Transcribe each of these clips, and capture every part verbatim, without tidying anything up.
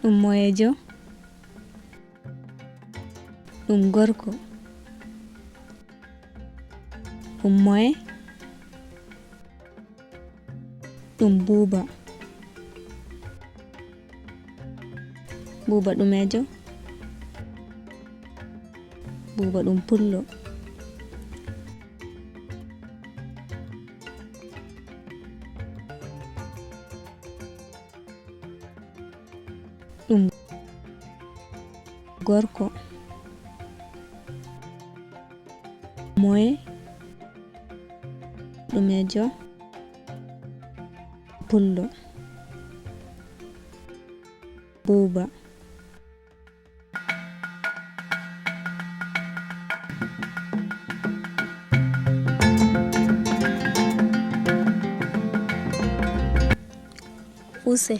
Ɗum moyeejo. Ɗum gorko. Ɗum moye. Ɗum Buuba. Buuba ɗumeejo? Buuba ɗum pullo. Ɗum gorko. Moye? Ɗumeejo? Pullo. Buuba. Use.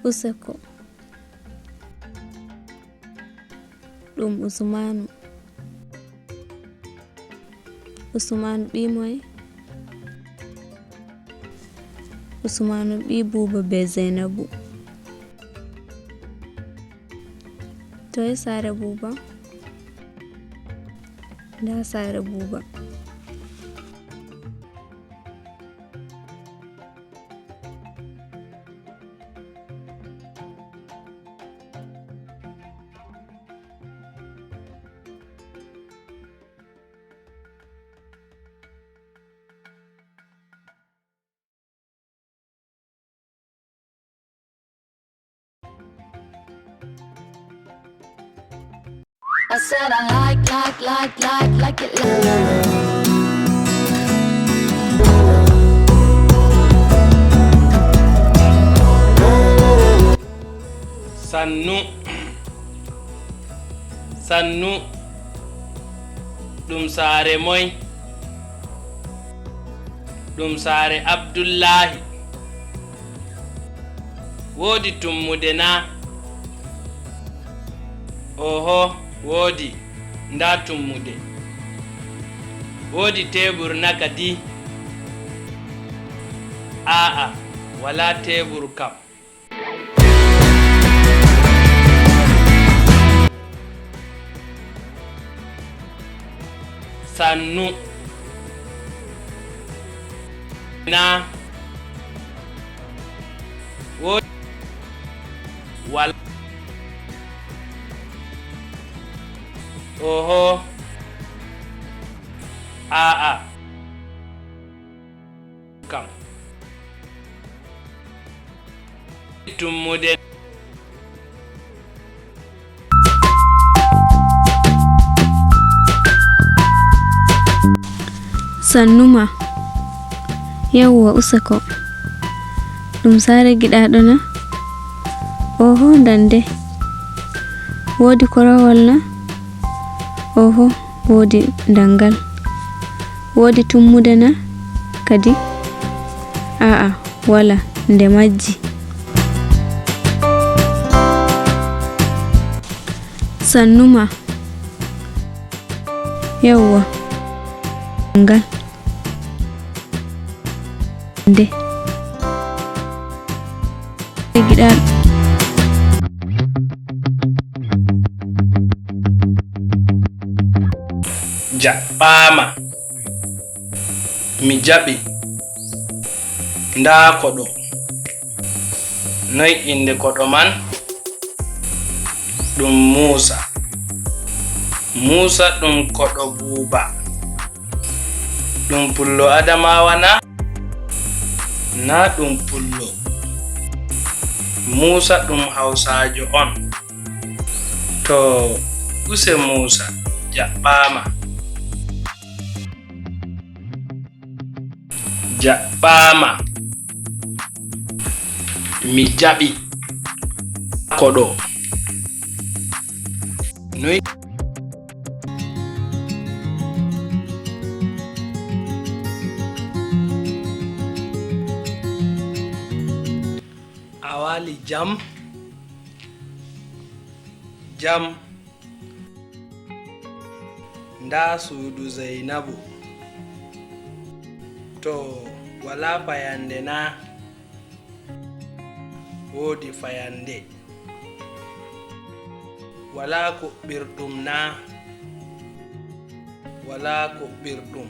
Useko. Ɗum Usmaanu. Usmaanu ɓii moye? Usmaanu ɓii Buuba bee Zeynabu. Toye saare Buuba? Ndaa saare Buuba. I said I like, like, like, like, like it, like. Sannu. Sannu. Ɗum saare moy? Ɗum saare Abdullaahi. Woodi tummude na? Oho, woodi. Ndaa tummude. Woodi teebur na kadi? Aa'a, walaa teebur kam. Sannu. Na. Wo-, wal-, oho. Aa'a. Kam. Tummude. Sannuma. Yawwa, useko. Ɗum saare giɗaaɗo na? Oho, ndande. Woodi korowal na? Oho, woodi danngal. Woodi tummude na kadi? Aa'a, walaa, nde majji. Sannuma. Yawwa. Ngal. Nde. Giɗal. Jaɓɓaama. Mi jaɓi. Ndaa koɗo. Noy innde koɗo man? Ɗum Muusa. Muusa ɗum koɗo Buuba. Ɗum pullo Adamawa na? Naa ɗum pullo. Muusa ɗum Hawsaajo on. To, use Muusa, jaɓɓaama. Jaɓɓaama. Mi jaɓi. Koɗo. Noy? A waali jam? Jam. Ndaa suudu Zeynabu. To, walaa fayannde naa? Woodi fayannde. Walaa kuɓɓirɗum naa? Walaa kuɓɓirɗum.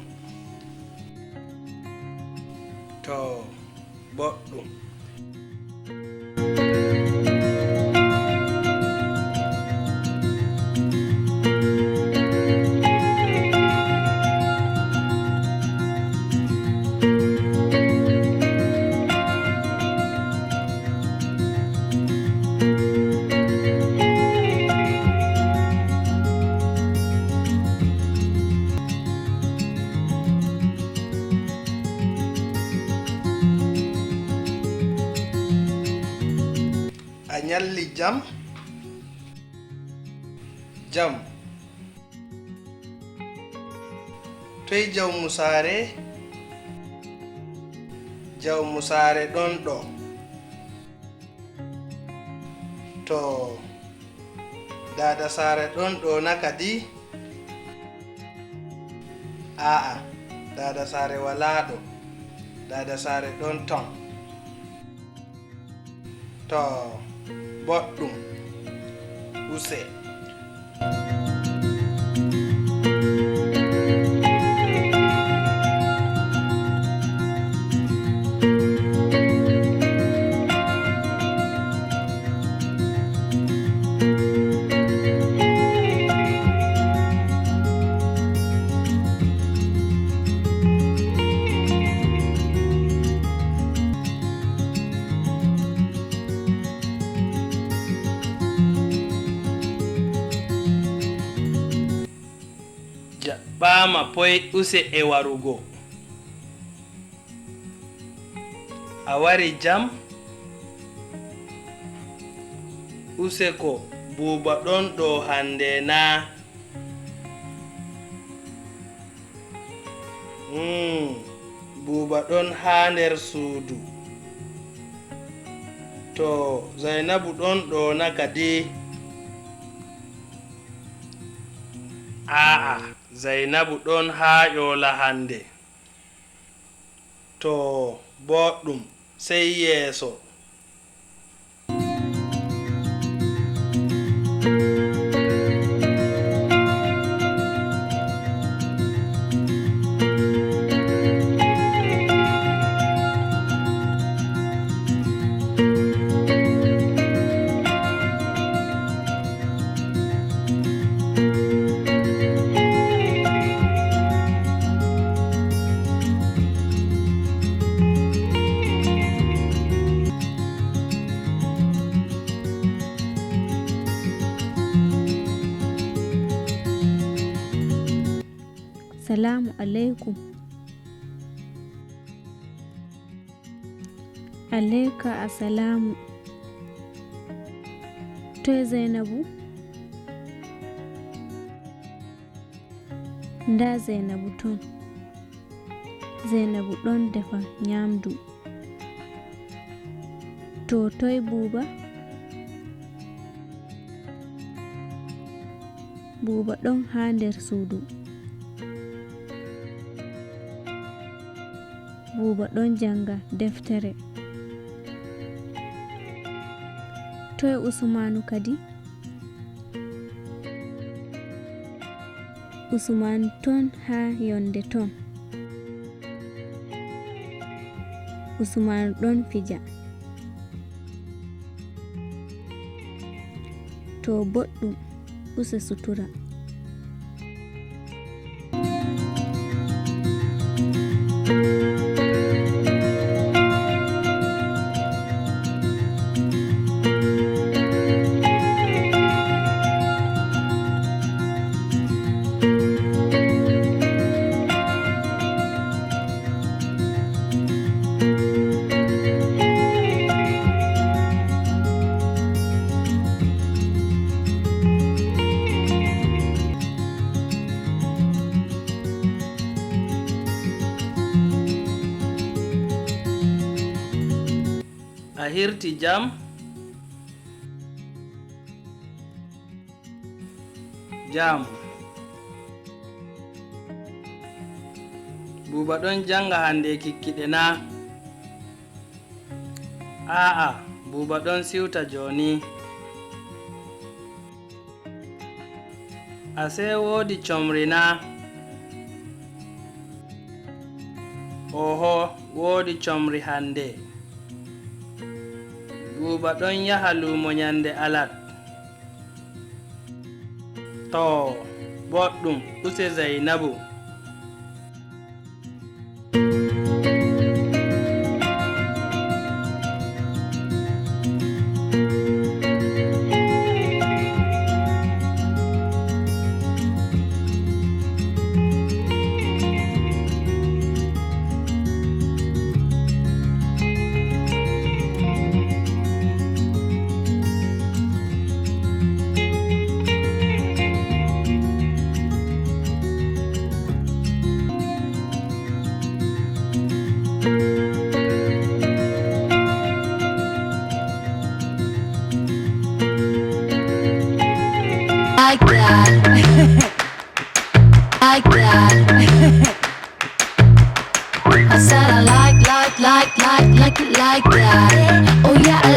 To, boɗɗum. A nyalli jam? Jam. Toy jawmu saare? Jawmu saare ɗon ɗo. To, daada saare ɗon ɗo na kadi? Aa'a, daada saare walaa ɗo. Daada saare ɗon ton. To, boɗɗum. Use. Jaɓɓaama, poy use e warugo. A wari jam? Useko, Buuba ɗon ɗo hannde naa? Umm, Buuba ɗon haa nder suudu. To, Zaynabu ɗon ɗo na kadi? Aa'a, Zaynabu ɗon haa Ƴoola hannde. To, booɗɗum, sey yeeso. Salaamu aleykum. Aleyka asalaamu. Toy Zaynabu? Ndaa Zaynabu ton. Zaynabu ɗon defa nyaamdu. To, toy Buuba? Buuba ɗon haa nder suudu. Buuba ɗon jannga deftere. Toy Usmaanu kadi? Usmaan ton haa yonde ton. Usmaan ɗon fija. To boɗɗum, use sutura. A hirti jam? Jam. Buuba ɗon jannga hannde e kikkiɗe naa? Aa'a, Buuba ɗon siwta jooni. Asee woodi comri naa? Ooho, woodi comri hannde. Buuba ɗon yaha luumo nyannde alat. Too, boɗɗum, use Zaynabu. Like that. Like that. I said I like, like, like, like, like it like that. Oh yeah, I